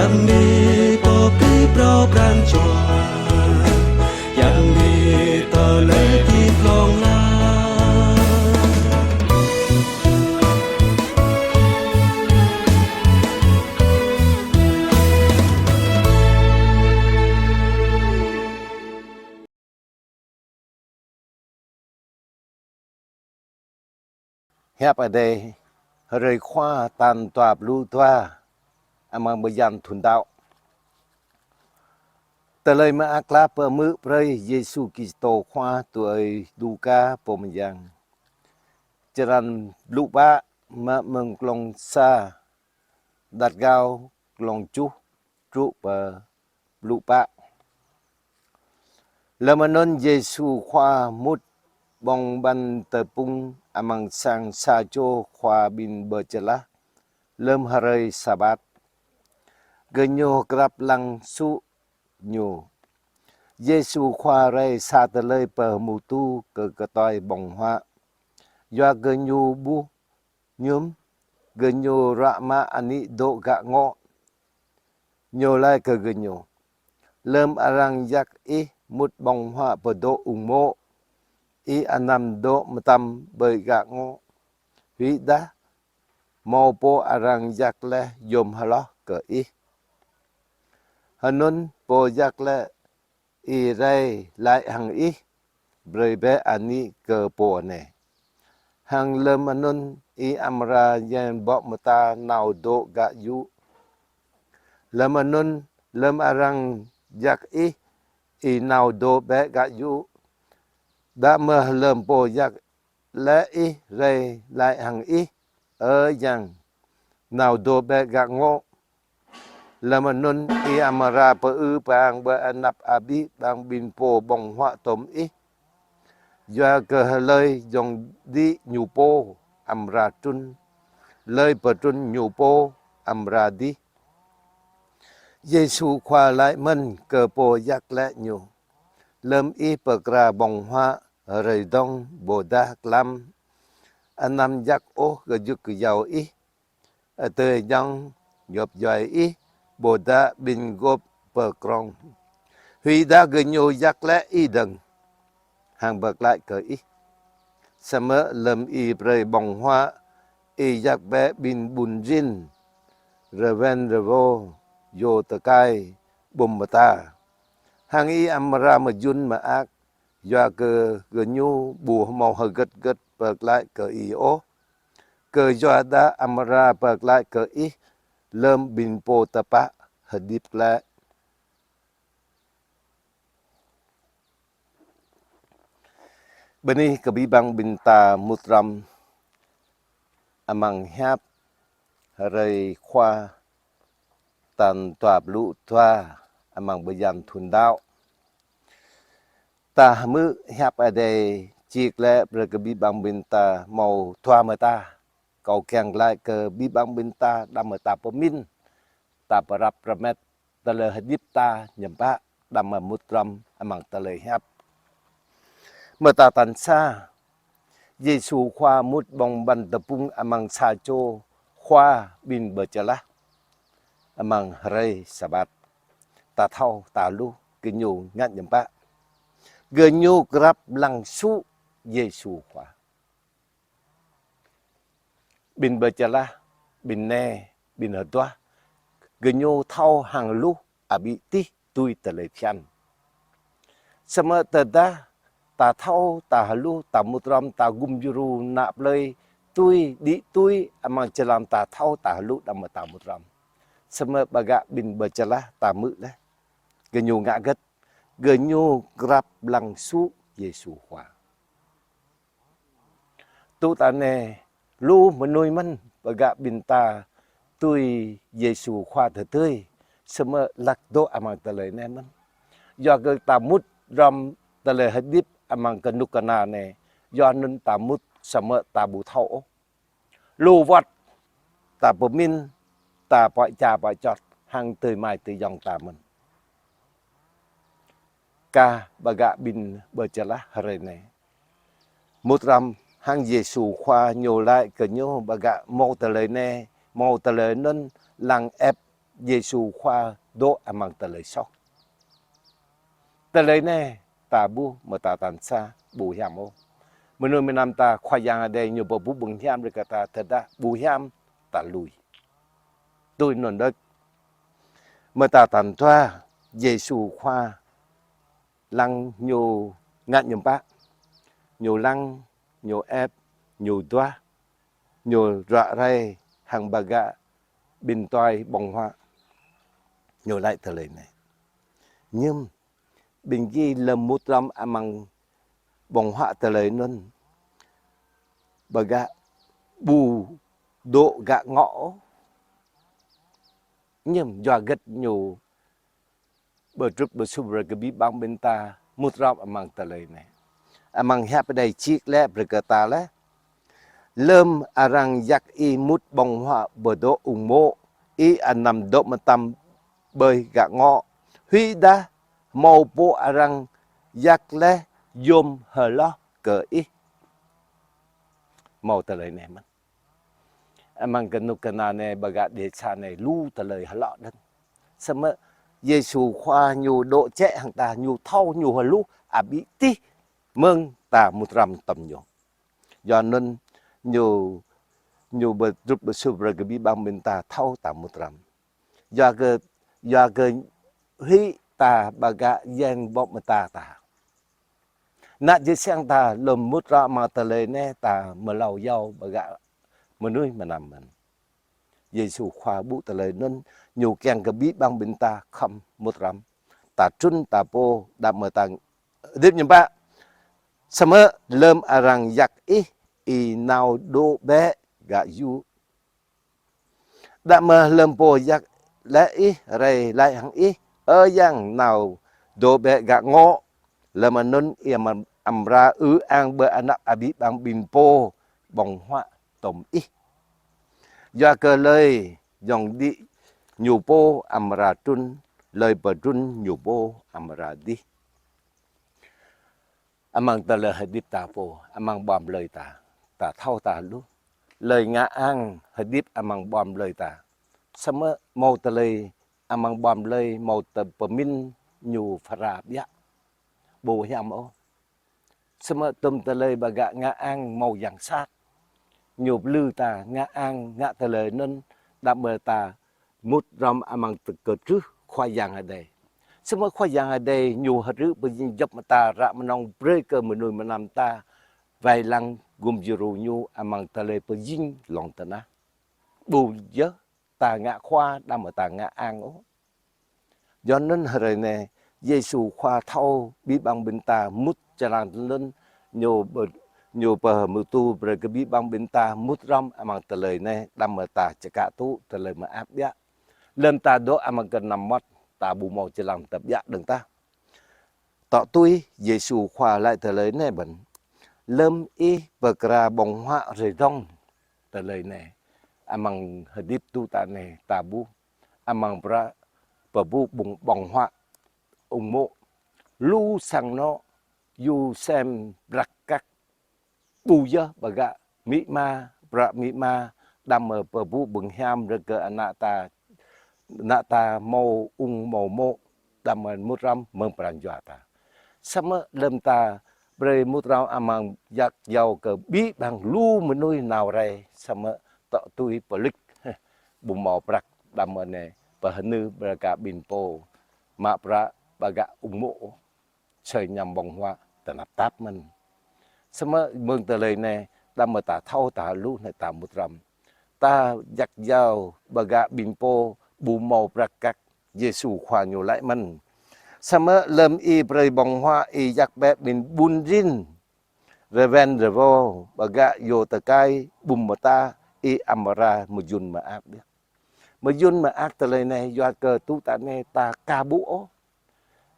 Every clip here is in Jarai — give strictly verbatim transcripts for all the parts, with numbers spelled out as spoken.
Yang ni pô pơpŭ pran jua, yang ni tơlơi pơpŭ hlŏng lar. Hiăp Adai hrơi Khua tal dua pluh dua amăng bơyan thun đăo. Tơlơi mơak klă pơhmư̆ brơi Yêsu Kristô Khua tui ơi Luka pô mơyang. Črăn pluh pă, mă mơ̆ng glông sa, đăt gao glông tơjuh truh pơ pluh pă. Lơm anŭn Yêsu Khua mŭt ƀơ̆ng ƀăn tơpŭng amăng sang sa čô khua ƀing Bơčơlah lơm hrơi Sabat. Gơñu krăp lăng sŭ Ñu. Yêsu Khua rai sa tơlơi pơhmutu kơ kơtuai ƀơ̆ng huă. Yua gơñu ƀuh mơñum, gơñu ruă mă anih dŏ gak ngŏ. Ñu laĭ kơ gơñu: Lơm arăng jak ih mŭt ƀơ̆ng huă pơdŏ ung mô̆, ih anăm dŏ mơtam ƀơi gak ngŏ. Huĭ dah hmâo pô arăng jak laih yôm hloh kơ ih. Hơnŭn pô jak laih ih rai laĭ hăng ih: Brơi bĕ anih kơ pô anai. Hăng lơm anŭn ih amra jĕ ƀô̆ mơta nao dŏ gak yŭ. Lơm anŭn, lơm arăng jak ih, ih nao dŏ bĕ gak yŭ. Đah mơ̆ lơm pô jak laĭ ih rai laĭ hăng ih: Ơ Yang, nao dŏ bĕ gak ngŏ. Lơm anŭn ih amra pơư pơang ƀơi anăp abih bang ƀing pô ƀơ̆ng huă tŏm ih. Yua kơ hlơi dŏng đĭ ñu pô amra trŭn, hlơi pơtrŭn ñu pô amra đih. Yêsu Khua laĭ mơ̆n kơ pô jak laĭ Ñu: Lơm ih pơkra ƀơ̆ng huă, hrơi dŏng ƀôdah tlam, anăm jak ôh gơyut gơyâo ih, adơi ayŏng djŏp djuai ih ƀôdah ƀing gŏp pơkrong. Huĭ dah gơñu jak laĭ ih dơ̆ng, hăng pơklaih kơ ih. Samơ̆ lơm ih brơi ƀơ̆ng huă, ih jak bĕ ƀing ƀun rin, rơwen rơwo, yô tơkai, ƀum mơta. Hăng ih amra mơjŭn mơak, yua kơ gơñu ƀu hmâo hơget hơget pơklaih kơ ih ôh, kơyua dah amra pơklaih kơ ih lơm ƀing pô tơpă hơdip glaĭ. Bơni kơ abih bang ƀing ta mŭt hrŏm amăng hiăp hrơi Khua tal dua pluh dua amăng bơyan thun đăo. Ta hmư̆ hiăp Adai čih glaĭ brơi kơ abih bang ƀing ta hmâo dua mơta. Kâo kiăng laĭ kơ abih bang ƀing ta, đah mơ̆ ta pơmĭn, ta pơrăp rơmet tơlơi hơdip ta hiư̆m pă, đah mơ̆ mŭt hrŏm amăng tơlơi hiăp. Mơta tal sa, Yêsu Khua mŭt ƀơ̆ng ƀăn tơpŭng amăng sa čô khua ƀing Bơčơlah amăng hrơi Sabat. Ta thâo, ta hluh, gơñu ngă hiư̆m pă? Gơñu krăp lăng sŭ Yêsu Khua. Ƀing Bơčơlah, ƀing nai, ƀing hơduah, gơñu thâo hăng hluh abih tih tui tơlơi phiăn. Samơ̆ tơdah ta thâo, ta hluh, ta mŭt hrŏm, ta gum djru nă plơi tui, đĭ tui amăng jơlan ta thâo, ta hluh, đah mơ̆ ta mŭt hrŏm. Samơ̆ ƀơi gah ƀing Bơčơlah ta hmư̆ laih. Gơñu ngă hơget? Gơñu krăp lăng sŭ Yêsu Khua. Tŭ ta anai, lu mơnuih mơ̆n ƀơi gah ƀing ta tui Yêsu Khua tơdơi, samơ̆ lăk dŏ amăng tơlơi anai mơ̆n. Yua kơ ta mŭt hrŏm tơlơi hơdip amăng kơnuk kơna anai, yua anŭn ta mŭt samơ̆ ta ƀu thâo ôh. Lu wơ̆t ta pơmĭn, ta pơčah pơčot hăng adơi amai adơi ayŏng ta mơ̆n. Kah ƀơi gah ƀing Bơčơlah hrơi anai. Mŭt hrŏm hăng Yêsu Khua, ñu laĭ kơ ñu ƀơi gah hmâo tơlơi anai, hmâo tơlơi anŭn, lăng ĕp Yêsu Khua dŏ amăng tơlơi soh. Tơlơi anai ta ƀuh mơta tal sa ƀu hiam ôh. Mơnuih mơnam ta Khua Yang Adai ñu pơƀuh ƀơ̆ng hiam brơi kơ ta tơdah ƀu hiam ta lui. Tui anŭn đôč. Mơta tal dua Yêsu Khua lăng ñu ngă ñu pă. Ñu lăng, ñu ĕp, ñu duah, ñu ruă rai hăng ƀing gơ̆ ƀing tuai ƀơ̆ng huă. Ñu laĭ tơlơi anai. Hiư̆m ƀing gih lơ̆m mŭt hrŏm amăng ƀơ̆ng huă tơlơi anŭn, ƀing gơ̆ ƀu dŏ gak ngŏ ôh. Hiư̆m yua hơget ñu pơtrut pơsur brơi kơ abih bang ƀing ta mŭt hrŏm amăng tơlơi anai. Amăng hiăp Adai čih laih brơi kơ ta laih: Lơ̆m arăng yak ih mŭt ƀơ̆ng huă pơdŏ ung mô̆, ih anăm dŏ mơtam ƀơi gak ngŏ, huĭ dah hmâo pô arăng yak laih yôm hloh kơ ih. Hmâo tơlơi anai mơ̆n. Amăng kơnuk kơna anai ƀing gơ̆ dêh sa anai lu tơlơi hloh đôč. Samơ̆ Yêsu Khua ñu dŏ čĕ hăng ta, ñu thâo ñu hluh abih tih mơ̆ng ta mŭt hrŏm tơm ñu. Yua anŭn ñu, ñu pơtrut pơsur brơi kơ abih bang ƀing ta thâo ta mŭt hrŏm. Yua kơ, yua kơ huĭ ta ƀing gơ̆ yang ƀô̆ mơta ta. Ană čư̆ siăng ta lơ̆m mŭt hrŏm amăng tơlơi anai ta mlâo iâu ƀing gơ̆ mơnuih mơnam mơ̆n. Yêsu Khua ƀuh tơlơi anŭn, ñu kiăng kơ abih bang ƀing ta khŏm mŭt hrŏm. Ta trŭn ta pô đah mơ̆ ta hơdip hiư̆m pă. Samơ̆ lơ̆m arăng yak ih, ih nao dŏ bĕ gak yŭ. Đah mơ̆ lơ̆m pô yak laĭ ih, rai laĭ hăng ih: Ơ Yang, nao dŏ bĕ gak ngŏ. Lơ̆m anŭn ih amra ư ang ƀơi anăp abih bang ƀing pô ƀơ̆ng huă tơm ih. Yua kơ hlơi yŏng đĭ ñu pô amra trŭn, hlơi pơtrŭn ñu pô amra đih. Amăng tơlơi hơdip ta pô, amăng ƀom hlơi ta, ta thâo ta hluh. Hlơi ngă ang hơdip amăng ƀom hlơi ta. Samơ̆ hmâo tơlơi amăng ƀom hlơi hmâo tơlơi pơmĭn ñu phara biă. Ƀu hiam ôh. Samơ̆ tơm tơlơi ƀing gơ̆ ngă ang hmâo yang sat. Ñu plư ta ngă ang, ngă tơlơi anŭn, đah mơ̆ ta mŭt hrŏm amăng tơkơtrưh Khua Yang Adai. Samơ̆ Khua Yang Adai ñu hrư̆ pơjing djŏp mơta ră mơnơ̆ng brơi kơ mơnuih mơnam ta wai lăng gum djru ñu amăng tơlơi pơjing lŏn tơnah. Ƀu djơ̆ ta ngă khua đah mơ̆ ta ngă ang ôh. Yua anŭn hrơi anai, Yêsu Khua thâo abih bang ƀing ta mŭt jơlan anŭn, ñu pơ-, ñu pơhmutu brơi kơ abih bang ƀing ta mŭt hrŏm amăng tơlơi anai, đah mơ̆ ta čơkă tŭ tơlơi mơak biă. Lơ̆m ta dŏ amăng kơnăm mơmŏt, ta ƀu hmâo jơlan tơbiă dơ̆ng tah. Tŏ tui Yêsu Khua laĭ tơlơi anai mơ̆n: Lơ̆m ih pơkra ƀơ̆ng huă hrơi dŏng, tơlơi anai amăng hơdip tŭ ta anai ta ƀuh, amăng prăk pơƀuh ƀơ̆ng, ƀơ̆ng huă ung mô̆, lu sang anŏ, yu sem prăk kăk, ƀu djơ̆ ƀing gơ̆ amĭ ama, prăk amĭ ama, đah mơ̆ pơƀuh ƀơ̆ng hiam brơi kơ ană ta, ană ta hmâo ung hmâo mô̆, đah mơ̆ mŭt hrŏm mơ̆ng pran jua ta. Samơ̆ lơ̆m ta brơi mŭt hrŏm amăng yak yua kơ abih bang lu mơnuih nao rai, samơ̆ tŏ tui pơlik, ƀu hmâo prăk, đah mơ̆ anai pơhơnư̆ brơi kơ ƀing pô mă prăk ƀing gơ̆ ung mô̆ soi ñăm ƀơ̆ng huă tơnap tap mơ̆n. Samơ̆ mơ̆ng tơlơi anai, đah mơ̆ ta thâo ta hluh anai ta mŭt hrŏm. Ta yak yua ƀing gơ̆ ƀing pô ƀu hmâo prăk kăk, Yêsu Khua ñu laĭ mơ̆n: Samơ̆ lơ̆m ih brơi ƀơ̆ng huă ih yak bĕ ƀing ƀun rin, rơwen rơwo, ƀing gơ̆ yua tơkai ƀum mơta, ih amra mơyŭn mơak biă. Mơyŭn mơak tơlơi anai yua kơ tŭ ta anai ta aka ƀuh ôh.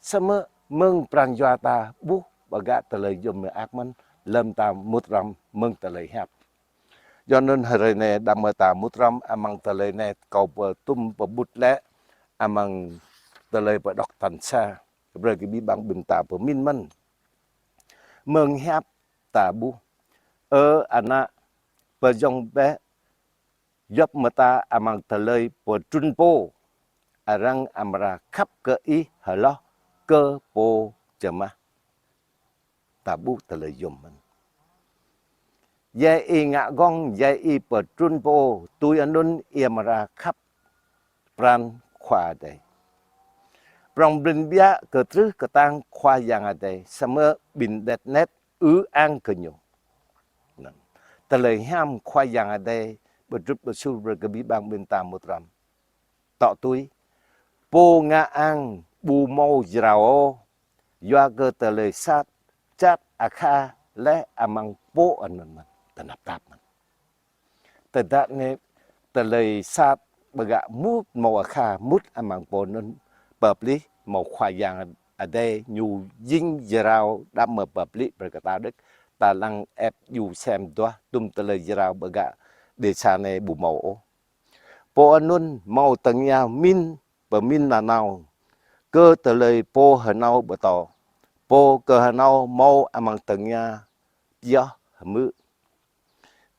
Samơ̆ mơ̆ng pran jua ta ƀuh ƀing gơ̆ tơlơi yŭn mơak mơ̆n lơ̆m ta mŭt hrŏm mơ̆ng tơlơi hiăp. Yua anŭn hrơi anai đah mơ̆ ta mŭt hrŏm amăng tơlơi anai kâo pơtum pơƀut laih amăng tơlơi pơđŏk tal sa brơi kơ abih bang ƀing ta pơmĭn mơ̆n. Mơ̆ng hiăp ta ƀuh: Ơ ană, pơjŏng bĕ djŏp mơta amăng tơlơi pơtrŭn pô. arăng amra khăp kơ ih hloh kơ pô čơmah. Ta ƀuh tơlơi yôm mơ̆n. Yai ih ngă gơ̆ng, yai ih pơtrŭn pô, tui anŭn ih amra khăp pran Khua Adai. Prong ƀlĭn biă kơ truh kơtang Khua Yang Adai, samơ̆ ƀing đet net ư ang kơ ñu. Anŭn. Tơlơi hiam Khua Yang Adai pơtrŭt pơsur brơi kơ abih bang ƀing ta mŭt hrŏm. Tŏ tui, pô ngă ang ƀu hmâo jrao ôh, yua kơ tơlơi sat čăt akha laih amăng pô anŭn mơ̆n, tơnap tap mơ̆n. Tơdah anai tơlơi sat ƀu gah mŭt hmâo akha mŭt amăng pô anŭn, pơplih hmâo Khua Yang Adai ñu jing jrao đah mơ̆ pơplih brơi kơ ta đôč, ta lăng ĕp djru sem duah tŭm tơlơi jrao ƀu gah đe sa anai ƀu hmâo ôh. Pô anŭn hmâo tơngia min pơmin nanao kơ tơlơi pô hơnao pơtô. Pô kơ hơnao hmâo amăng tơngia pioh hmư̆.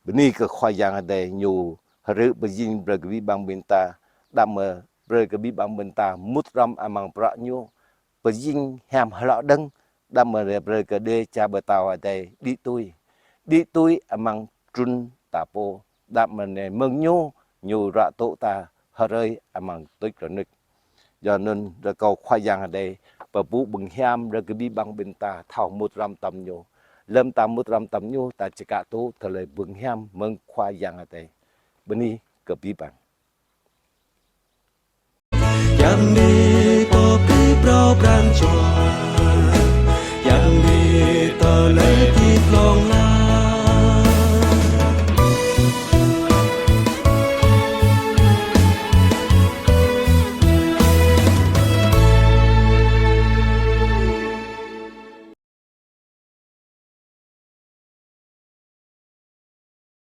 Bơni kơ Khua Yang Adai ñu hrư̆ pơjing brơi kơ abih bang ƀing ta, đah mơ̆ brơi kơ abih bang ƀing ta mŭt hrŏm amăng bruă ñu, pơjing hiam hloh dơ̆ng, đah mơ̆ brơi kơ đe ča pơtao Adai đĭ tui. Đĭ tui amăng trŭn ta pô, đah mơ̆ anai mơ̆ng ñu, ñu ră tŭ ta hrơi amăng tuč rơnuč. Yua anŭn rơkâo Khua Yang Adai pơpŭ bơni hiam brơi kơ abih bang ƀing ta thâo mŭt hrŏm tơm ñu. Lơm ta mŭt hrŏm tơm ñu, ta čơkă tŭ tơlơi bơni hiam mơ̆ng Khua Yang Adai. Bơni kơ abih bang.